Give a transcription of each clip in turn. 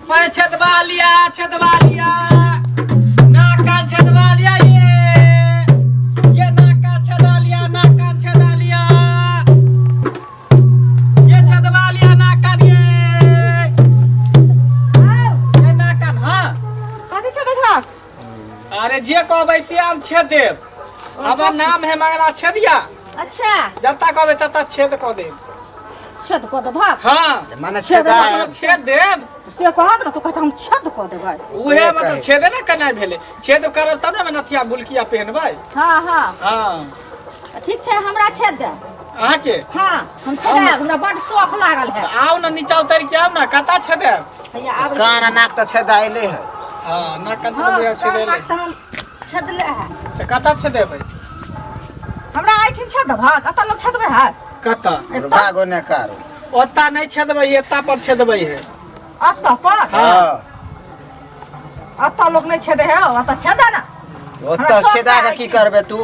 अरे छेदवा लिया, छेदवा लिया, नाक कान छेदवा लिया, ये नाक कान छेदा लिया, नाक कान छेदा लिया, ये छेदवा लिया नाक कान, ये नाक कान। हाँ कथी छेदै छहक? अरे जे कहबै से हम छेद देब। हमर नाम है मंगला छेदिया। अच्छा। जत्ता कहबै तत्ता छेद कऽ देब। छेद कऽ देबहक? हाँ। माने छेद मतलब छेद देब। से कहक ने, तू कहत हम छेद कऽ देबै। उहे मतलब छेदे ने केनाइ भेलै। छेद करब तब ने नथिया बुलकिया पहनबै। हाँ हाँ। हाँ। ठीक छै, हमरा छेद दे। अहाँके? हाँ, हम छेद देब, हमरा बड शौक लागल है। आउ ने नीचा उतरि के आउ ने, कता छेद देब? हैया आबै। कान आ नाक तऽ छेदाइले है। हाँ, नाक कान हाँ, तऽ छेद कान नाक तऽ हम छेदले है। तऽ कता छेदेबै? हमरा एहिठाम छेद देबहक? एतऽ लोक छेदबै है? कतऽ? भागो ने कारो। ओता नहि छेदबै, एता पर छेदबै है। एतऽ पर? हाँ। एतऽ लोक नहि छेदै है, ओतऽ छेदे ने। ओतऽ छेदा के की करबे तू?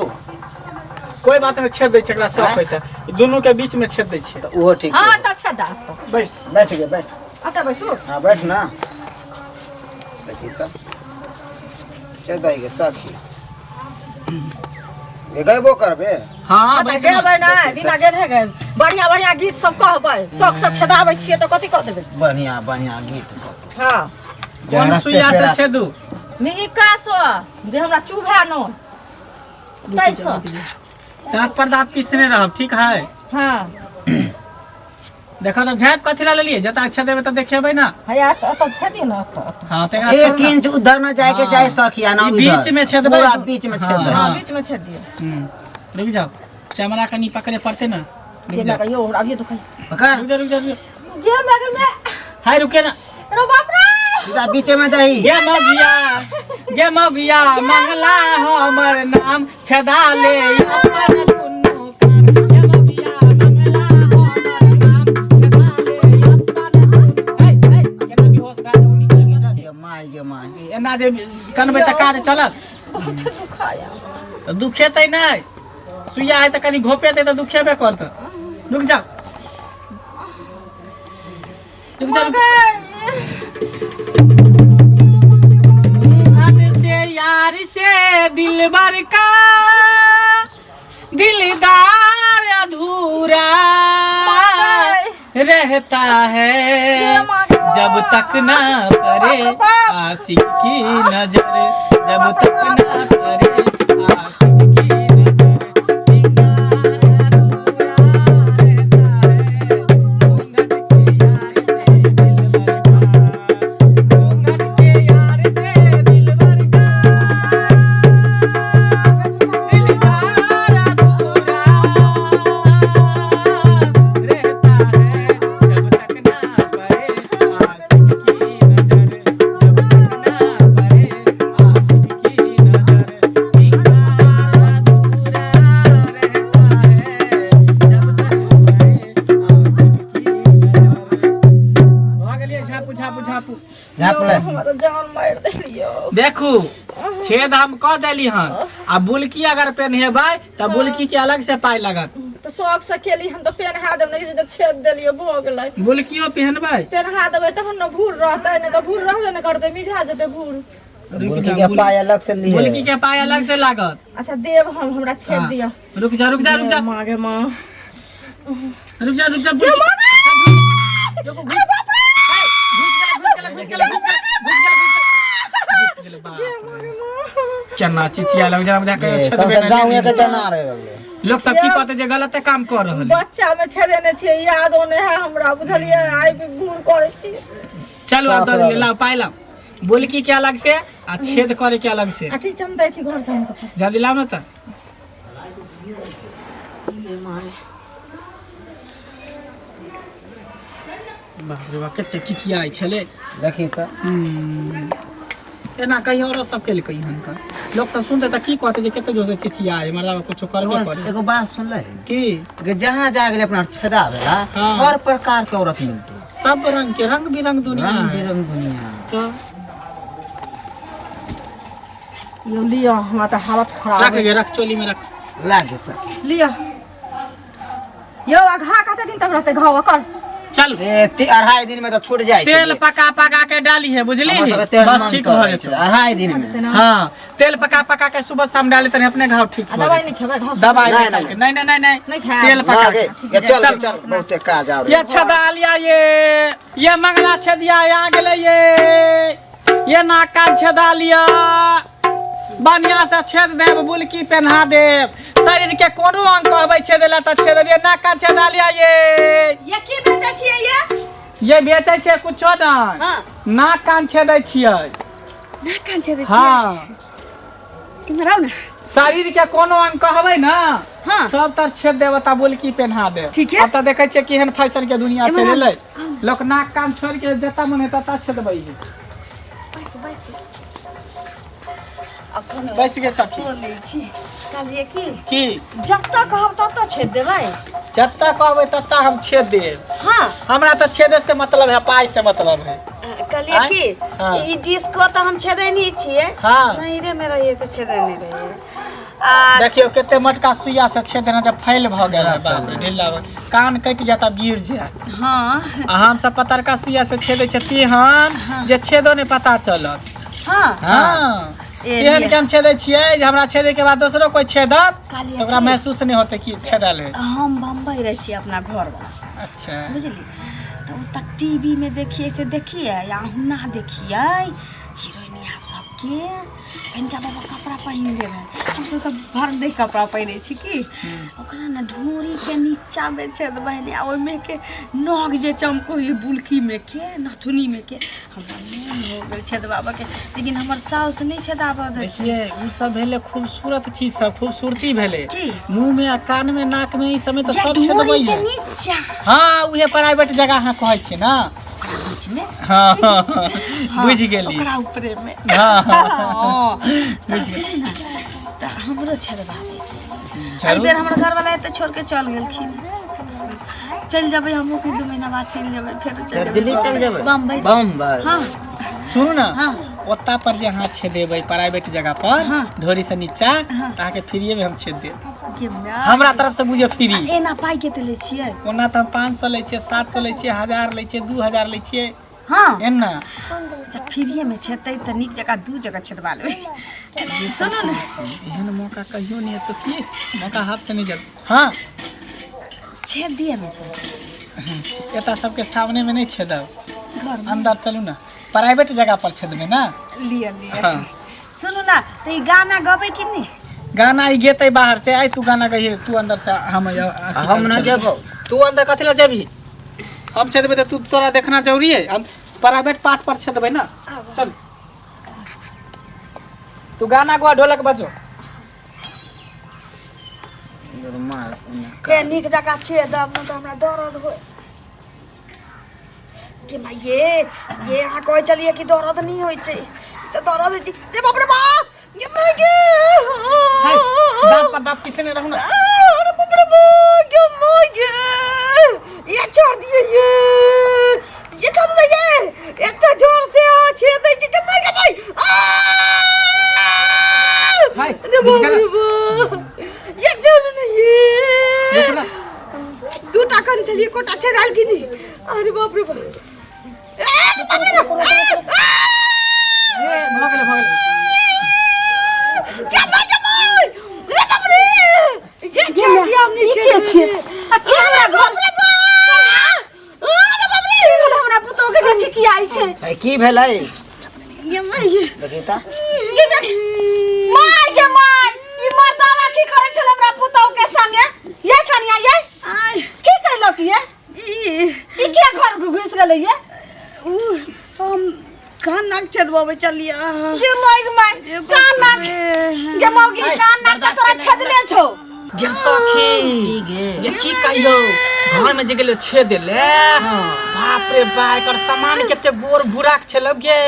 कोई बात नहीं, छेद दै छै एकरा शौक होइते। दुनू के बीच में छेद दै छै। तऽ ओहो ठीक हाँ, छै। एतऽ छेद दे। बैस। बैठ गे, बैठ। एतऽ बैसू। हाँ, बैठ ना। देखी तऽ। छेदै गे सखी। गे गैबो करबे? हाँ, तऽ बैस ना। गेबै नहि, बिना गेने गैब। बढ़िया बढ़िया गीत सब कहबै, शौक से छेदाबै छियै तऽ कथी कऽ देबै? बढ़िया बढ़िया गीत कहतै। हाँ। कोन सुइया से छेदू? मिहिका सँ, जे हमरा चुभे न तै सँ। दाँत पर दाँत पीसने रहब, ठीक है? हाँ। देखो तऽ झाँपि कथी ला लेलियै? जतऽ अच्छा देबै तऽ देखेबै ना। हैया एतऽ छेदी ने, एतऽ, एतऽ। हाँ, तऽ एकरा एक छोड़ू ना। इंच उधर न जाए के चाहे सखी, आ ना ई उधर। बीच में छेदबै। पूरा बीच में छेद हाँ। हाँ, बीच में छेद दियौ। रुक जाओ, चमड़ा कनी पकड़े पड़ते ना। रुक ये जाओ। कहियो हमरा अभी दुखाई। पकड़। रुक जा, रुक जा, रुक जा। गे मैं, गे मैं। हाय, रुके ना। अरे बाप रे। सीधा बीचे में दही। गे मगिया, गे मगिया, मंगला हमर नाम छेदा ले अपन दुनू कान। गे मगिया, मंगला हमर नाम छेदा ले अपन दुनू। हे, हे, केना बेहोश भए जाउ, निकल जाउ। गे my, गे my. एना जे कनबै तऽ काज चलत? बहुत दुखाया। तऽ दुखेतै नहि, सुइया है तऽ कनि घोपेतै तऽ दुखेबे करतै। रुक जाओ, रुक जा, रुक जा। घूंघट से यार से दिलबर का दिलदार अधूरा रहता है, जब तक ना पड़े आशिक की नजर, जब तक ना पड़े आशिक की नजर। सिंगार अधूरा रहता है, घूंघट के यार से दिलबर का, घूंघट के यार से दिलबर का दिलदार अधूरा रहता है, जब तक ना पड़े आशिक की नजर, जब तक ना पड़े आशिक की नजर। सिंगार अधूरा रहता है, जब तक पड़े आशिक की नजर। भऽ गेलियै, झापू झापू झापू। झाँप ले। हमरा तऽ जान मारि देलियौ। देखू, छेद हम कऽ देली हन, आ बुलकी अगर पेन्हेबै तऽ बुलकी के अलग से पाइ लागत। तऽ शौक से केली हम तऽ पेन्हा देब, नहि जे छेद देलियै भऽ गेलै। बुलकियो पेहनबै? पेन्हा देबै तहन ने भूर रहतै, नहि तऽ भूर रहबे नहि करतै, मिझा जेतै भूर। बुलकी के पाय अलग से लिए। बुलकी के पाइ अलग से लागत। अच्छा देब हम, हमरा छेद हाँ। दिअ। रुक जा, रुक जा, रुक जा। माँ गे माँ। रुक जा, रुक जा, बुलकी। रुको, घुस। हाय, घुस गेलै, घुस गेलै, घुस गेलै, घुस गेलै, घुस गेलै, घुस गेलै, बाप रे। केना चिचिया लग जा, बुझा के ए, छेदबे सबसे नहि गाँव के लेली। जना रहे रहले। लोक सब की कहते जे गलते काम कर रहल है। बच्चा में छेदेने छियै, यादो नहि है हमरा, बुझलियै? आइ भी भूर करै छी। चलू आब दऽ देलियै, लाउ पाइ लाउ। बोलकी के अलग से आ छेद करे के अलग से। आ ठीक छै, हम दै छी घर से हम कपड़ा। जल्दी लाउ ने तऽ। बाप रे बाप, कते किकियाइ छलै। देखी तऽ। एना कहीं औरत सब केलकै हन का? लोक सब सुनते तऽ की कहते जे कते जोर से चिचियाइ, मर्दाबा कुछो करबे करे। एगो बात सुनले की? कि जहाँ जा गेले अपना छेदा भेला, हाँ। हर प्रकार के औरत मिलते, सब रंग के, रंग बिरंग दुनिया रंग है। बिरंग दुनिया। तो यो लिअ, हमरा तऽ हालत खराब रख है। गे, रख, चोली में रख। लागे सखी। लिअ यौ, आ घा कते दिन तक रहतै घाव ओकर? चल ए, 2.5 दिन में तऽ छूट जाइ छै। तेल पका पका के डाली है बुझली हमर सबके तेल बस मन ठीक तर भऽ रहै छै, जेतौ। 2.5 दिन में। हाँ, तेल पका पका के सुबह शाम डाली तनी अपने घाव ठीक आ भऽ दवाइ जेतौ। नहि खेबै घाव? दवाई नहीं, नहीं नहीं। नहीं नहीं नहीं नहीं। नहीं खायब। तेल पका ना के। गे, ये चल चल, बहुते काज आब। ये छेदालिया, ये मंगला छेदिया आ गेलै। ये नाक कान छेदालिया, बढ़िया से छेद देब, बुलकी पेन्हा देब। शरीर के कोनो अंग कहबै छेदे ला तऽ छेद देब। ये नाक कान छेदालिया ये। ये की बेचै छियै ये? ये बेचै छियै कुछो नहि। नाक कान छेदै छियै। नाक कान छेदै छियै? हाँ। इम्हर आउ ने। शरीर के कोनो अंग कहबै ना, सब तर छेद देब त बुलकी पेन्हा देब। ठीक है। अब तऽ देखै छियै केहन फैशन के दुनिया एम्हर चलि आउ। एलै, लोक नाक कान छोड़ि के जतऽ मन हेतै ततऽ छेदबै है। अखन बैस के सखी। सुनै छी, कहलियै की की? जतऽ कहब ततऽ छेद देबै? जतऽ कहबै ततऽ हम छेद देब। हमरा तऽ छेदे से मतलब है, पाइ से मतलब है। कहलियै आँय? की हाँ। ई डिस्को तऽ हम छेदै नहि छियै। नैहरे मे रहियै तऽ छेदै नहि रहियै आ देखियौ कते मोटका सुइया से छेद देना जब फैल भऽ गेल है। बाप रे, ढिल्ला भऽ गेल। कान कटि जायत आ गिर जायत। आ हमसब पतरका सुइया से छेदै छियै तेहन जे छेदो नहि पता चलत। हाँ, ए तेहन लिअ। के हम छेदै छियै जे हमरा छेदै के बाद दोसरो कोई छेदत कहलियै तऽ ओकरा की? महसूस नहि होतै कि छेदल है। हम बम्बई रहै छियै अपना घरवाला। बुझलियै? तऽ ओतऽ टीवी मे देखियै से देखियै आ हुना देखियै हीरोइनिया सबके, हिनका बाबा कपड़ा पहिन ले रहै। हमसब तऽ भर देह कपड़ा पहिरै छी की ओकरा ने ढोरी के नीचा मे छेदबै ने, आ ओहिमे के नग जे चमको है बुलकी मे के नथुनी मे के, हमरा मोन हो गेल छेदबाबऽ के, लेकिन हमर साउस नहि छेदाबऽ दै। देखिए, उ सब भेलै खूबसूरत चीज सब, खूबसूरती भेलै। की? मुंह में आ कान में नाक में ई समय तऽ जे सब ढोरी छेदबै के है। नीचा। हाँ, उहे प्राइवेट जगह अहाँ कहै छियै ना? ओकरा बीच मे। हाँ, बुझि गेली। ओकरा ऊपरे मे। हाँ। तऽ सुन ने, तऽ हमरो छेदबाबै एहि बेर। हमर घरवाला एते छोड़ के चल गेलखिन। चलि जेबै हमहूँ, कि 2 महीना बाद चलि जेबै फेर चलि जेबै। दिल्ली चलि जेबै? बम्बई। बम्बई। हाँ। सुनू ने। ओता पर जे अहाँ छेदेबै प्राइवेट जगह पर, ढोरी से नीचा, तऽ अहाँके फ्रीए में हम छेद देब। गे माय। हमरा तरफ से बुझियौ फ्री। एना पाइ कते लै छियै? ओना तऽ हम 500 लै छियै, 700 लै छियै, 1000 लै छियै, 2000 लै छियै। एना। जब फ्रीए मे छेतै तऽ नीक जकाँ दू जगह छेदबा लेबै। सुनू ने। एहन मौका कहियो नहि एतौ की मौका हाथ से नहि जल। हाँ। छेद दिअ ने तऽ। एतऽ सबके सामने में नहि छेदब। घरमे। अंदर चलू ने, प्राइवेट जगह पर छेदबै ना। लिअ लिअ। सुनू ने, तऽ ई गाना गबै कि नहि? गाना ई गेतै बाहर से। आइ तू गाना गहिए, तू अंदर से, हम अथी हम करै न छेदबै। जेबौ। तू अंदर कथी लए जेबही? हम छेदबै तऽ तू तोरा देखना जरूरी है? हम प्राइवेट पार्ट पर छेदबै ना। चल, तू गाना गुआ, ढोलक बजो। के नीक जकाँ छेदब, नहि तऽ हमरा दर्द होइ के भाई। ये अहाँ कहै छलियै कि दर्द नहि होइ छै, तऽ दर्द होइ छै। रे बाप रे बाप, ये माय गे! है, दाँत पर दाँत पिसने रहू ना। अरे बाप रे बाप, ये माय गे! ये छोड़ दिए, ये छोड़ू ना। ये एते जोर से अहाँ छेदै छी के माय गे माय! हाय, अरे बाप रे बाप, ये छोड़ू ना ये। रुक ना। दू टा कन छलियै, कोटा छेदाल कि नहि? अरे बाप रे बाप, ए, बाप रे बाप, आ, ए, भऽ गेलै, भऽ गेलै। के माय गे माय! रे बाप रे, ये छोड़ दिया, हम नहीं के छियै? आ के हमरा घर अरे बाप रे! हमरा पुतोह के जे की आई छै? ए, की भेलै? ये माय ये। देखी तऽ। ये देख, माय गे माय, ई मर्दाना की करै छल हमरा पुतोह के संगे? ये कनिया, ये आय। की कहलक ये? ई। ई के घर घुसि गेलै ये? उ हम कान नाक छेदबाबै चलियै। गे माय गे माय, कान नाक गे मौगी, कान नाक तऽ तोरा छेदले छौ। गे सखी, ये की कहियौ, घर में जे गेलो छेद ले, बाप रे बा, एकर सामान कते गोर भूराक छलो गे।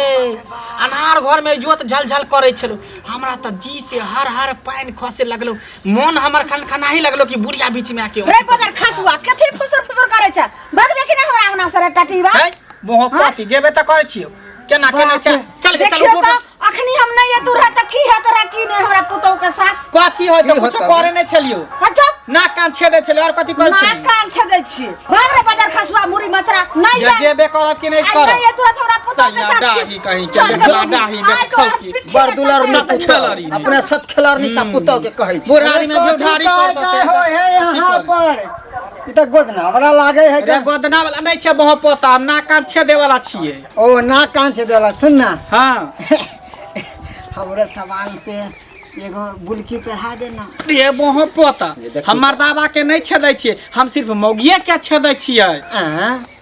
अनार घर में जोत झलझल करै छलो। हमरा तऽ जी से हर हर पानि खसे लगलो, मन हमर खनखनाही लगलो कि बुढ़िया बीच में आके रे बदर खसुआ, कथी फुसुर फुसुर करै छै? भगबे कि नहि हमरा अंगना से रे टटीबा? है मोह पति जेबे तऽ करै छियौ, केना केना चल चल गे, चल। देखियौ उठ, उठ। तऽ अखनी हम नहि एतु रह तऽ की हेत रह की नहि हमरा पुतोह के साथ? कथी होय तऽ? की कुछो होतौ? करे नहि छलियौ। अच्छा। नाक कान छेदै छलै और कथी करै नाक छलै कान छेदै छी भाग रे बाजार खसुआ मुरी मचरा नहीं ये जाए जेबे करब कि नहीं आई करब नहीं ये तुरंत हमरा पुतोह के सैया साथ डाही कहीं के चल बेटा डाही आइ देखौ तोहर की। पिट्ठी बड़ में दुलर चल सत चल। खेलरी। अपने सत खेलरनी सा पुतौ के कहै छी बुढ़ारी में झुठारी काय काय हो है यहाँ पर ई तऽ गोदना हमरा लागे है रे के गोदना वाला नहीं छै बहुत पोता हम नाक कान छेदे वाला छियै ओ ना कान से देला सुन ना हाँ हमरे सामान पे एगो बुलकी पहिरा देना रे बहुत पोता हम मर्दाबा के नहीं छेदै छियै हम सिर्फ मौगिए के छेदै छियै आँ?